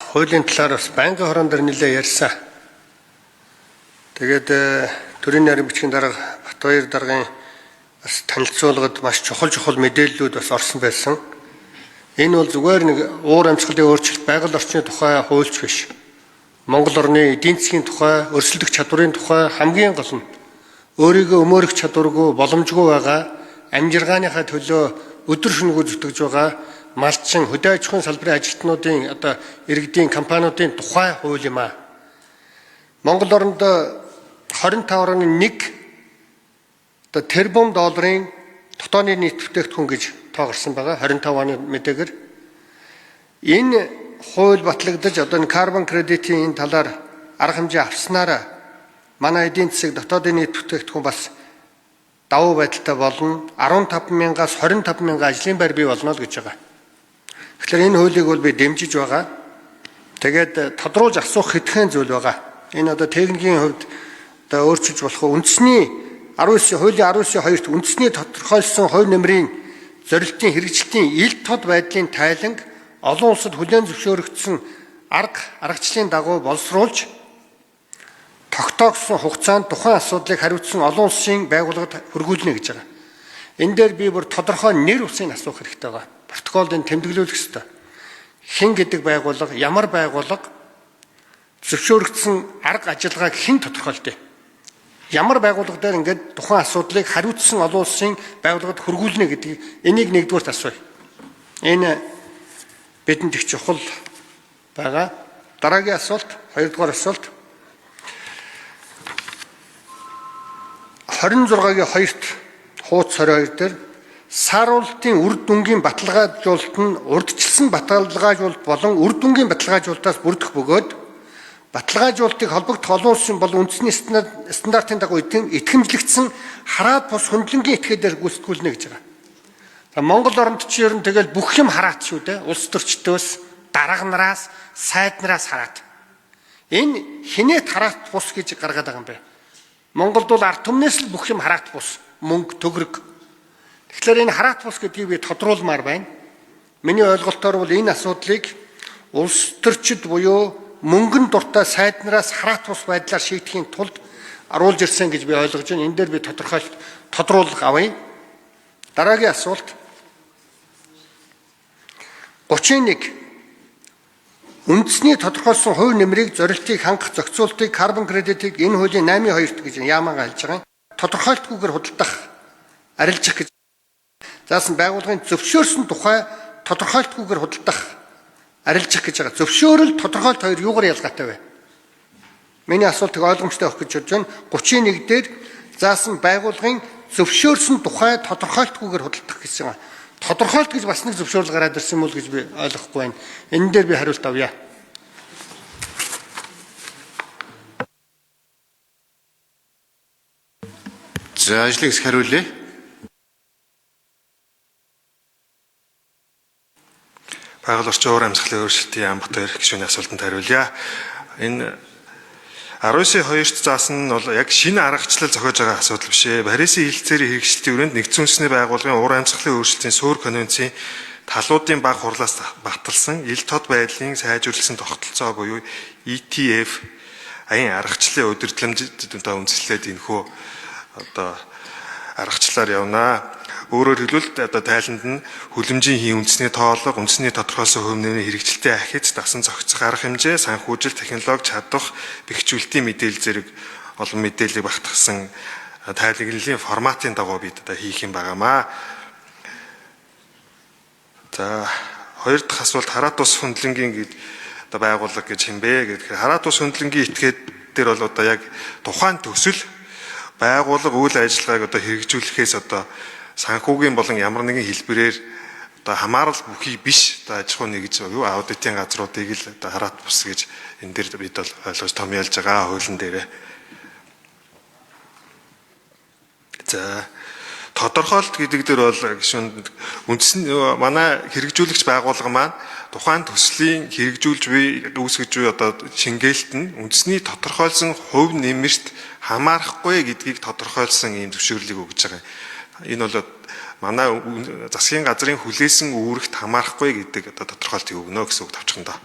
Хуулийн талаар бас байнгын хорон дээр нэлээ ярьсан. Тэгээд төрийн нарийн бичгийн дарга Батбаяр даргын бас танилцуулгад маш чухал мэдээллүүд бас орсон байсан. Энэ бол зүгээр нэг уур амьсгалын өөрчлөлт, байгаль орчны тухай хуульч биш. Монгол орны эдийн засгийн тухай, өрсөлдөх чадварын тухай, хамгийн гол нь өөрийгөө өмөөрөх чадваргүй, боломжгүй байгаа амжиргааныхаа төлөө өдөр шөнөгүй зүтгэж байгаа малчин, хөдөө аж ахуйн салбарын ажилтнуудын одоо иргэдийн компаниудын тухай хууль юм аа. Монгол оронд 25.1 одоо тэрбум долларын дотооны нийт бүтээгдэхүүн гэж тоо гарсан байгаа 25 оны мэдээгээр. Энэ хууль батлагдаж одоо энэ карбон кредитийн энэ талаар арга хэмжээ авснараа манай эдийн засаг дотоодын нийт бүтээгдэхүүн бас давуу байдалтай болно. 15 мянгаас 25 мянган ажлын байр бий болно л гэж байгаа. Тэгэхээр энэ хуулийг бол би дэмжиж байгаа. Тэгээд тодруулж асуух хэдхэн зүйл байгаа. Энэ одоо техникийн хувьд одоо өөрчилж болох үндэсний 19 хуулийн 19-2-т үндэсний тодорхойлсон хувь нэмрийн зорилтын хэрэгжилтийн ил тод байдлын тайланг олон улсад хүлээн зөвшөөрөгдсөн арга аргачлалын дагуу боловсруулж тогтоогдсон хугацаанд тухайн асуудлыг хариуцсан олон улсын байгууллагад хүргүүлнэ гэж байгаа. Энэ дээр би бүр тодорхой нэр усыг асуух хэрэгтэй байгаа. Протоколд энэ тэмдэглүүлэх ёстой. Хэн гэдэг байгууллага, ямар байгууллага зөвшөөрөгдсөн арга ажиллагааг хэн тодорхойлдог? Ямар байгууллага дээр ингээд тухайн асуудлыг хариуцсан олон улсын байгууллагад хүргүүлнэ гэдгийг энийг нэгдүгээрт асууя. Энэ бидэнд их чухал байгаа. Дараагийн асуулт, хоёрдугаар асуулт. 26-гийн 2-т хууц 22 дээр сааруулалтын үр дүнгийн баталгаажуулалт нь урьдчилсан баталгаажуулалт болон үр дүнгийн баталгаажуулалтаас бүрдэх бөгөөд баталгаажуулалтыг холбогдох олон улсын болон үндэсний стандартын дагуу итгэмжлэгдсэн хараат бус хөндлөнгийн этгээдээр гүйцэтгүүлнэ гэж байгаа. За Монгол оронд чи ер нь тэгэл бүх юм хараат шүү дээ. Улс төрчдөөс, дарга нараас, сайд нараас хараат. Энэ хинээт хараат бус гэж гаргаад байгаа юм бэ? Монголд бол ард түмнээс л бүх юм хараат бус, мөнгө, төгрөг. Тэгэхээр энэ хараат бус гэдгийг би тодруулмаар байна. Миний ойлголтоор бол энэ асуудлыг улс төрчид буюу мөнгөн дуртай сайд нараас хараат бус байдлаар шийдэхийн тулд оруулж ирсэн гэж би ойлгож байна. Энэ дээр би тодорхойлт тодруулах авъя. Дараагийн асуулт 31 үндэсний тодорхойлсон хувь нэмрийг зорилтыг хангах зохицуултыг карбон кредитийг энэ хуулийн 8-2-т гэж яамаага хэлж байгаа юм. Тодорхойлтгүйгээр худалдах, арилжих гэж заасан байгууллагын зөвшөөрсөн тухай тодорхойлтгүйгээр худалдах, арилжих гэж байгаа. Зөвшөөрөл тодорхойлт хоёр юугаар ялгаатай вэ? Миний асуултыг ойлгомжтой авах гэж бодож байна. 31 дээр заасан байгууллагын зөвшөөрсөн тухай тодорхойлтгүйгээр худалдах гэсэн юм. Тодорхойлт гэж бас нэг зөвшөөрөл гараад ирсэн юм уу гэж би ойлгохгүй байна. Энэ дээр би хариулт авъя. За ажлын хэсэг хариулъя. Байгаль орчин уур амьсгалын өөрчлөлтийн яам Батбаяр гишүүний асуултанд хариулъя. Энэ 19-2-т заасан нь бол яг шинэ аргачлал зохиож байгаа асуудал биш ээ. Парисын хэлэлцээрийн хэрэгжилтийн өрөөнд нэгдсэн үндэсний байгууллагын уур амьсгалын өөрчлөлтийн суурь конвенцийн талуудын баг хурлаас баталсан ил тод байдлын сайжруулсан тогтолцоо буюу ETF аян аргачлалын удирдламжид одоо үндэслээд энэхүү одоо аргачлалаар явнаа. Өөрөөр хэлбэл одоо тайланд нь хүлэмжийн хийн үндэсний тоолго, үндэсний тодорхойлсон хувь нэмрийн хэрэгжилтийн ахиц, дасан зохицох арга хэмжээ, санхүүжил, технологи, чадах, бэхжүүлэлтийн мэдээлэл зэрэг олон мэдээллийг багтгасан тайлагналын форматын дагуу бид одоо хийх юм байгаамаа. За хоёр дахь асуулт хараат ус хөндлөнгийн гэж одоо байгууллага гэж хэм бэ гэхээр хараат ус хөндлөнгийн этгээд дээр бол одоо яг тухайн төсөл байгууллага үйл ажиллагааг одоо хэрэгжүүлэхээс одоо санхүүгийн болон ямар нэгэн хэлбэрээр одоо хамаарал бүхий биш одоо аж ахуй нэгж юу аудитын газруудыг л одоо хараат бус гэж энэ дээр бид бол ойлгож томьёолж байгаа хуулийн дээрээ. За тодорхойлт гэдэг дээр бол гишүүн үндсэн манай хэрэгжүүлэгч байгууллага маань тухайн төслийн хэрэгжүүлж буй үүсгэж буй одоо шингээлт нь үндэсний тодорхойлсон хувь нэмэрт хамаарахгүй гэдгийг тодорхойлсон ийм зөвшөөрлийг өгж байгаа. Энэ бол манай засгийн газрын хүлээсэн үүрэгт хамаарахгүй гэдэг одоо тодорхойлтыг өгнө гэсэн үг товчхондоо.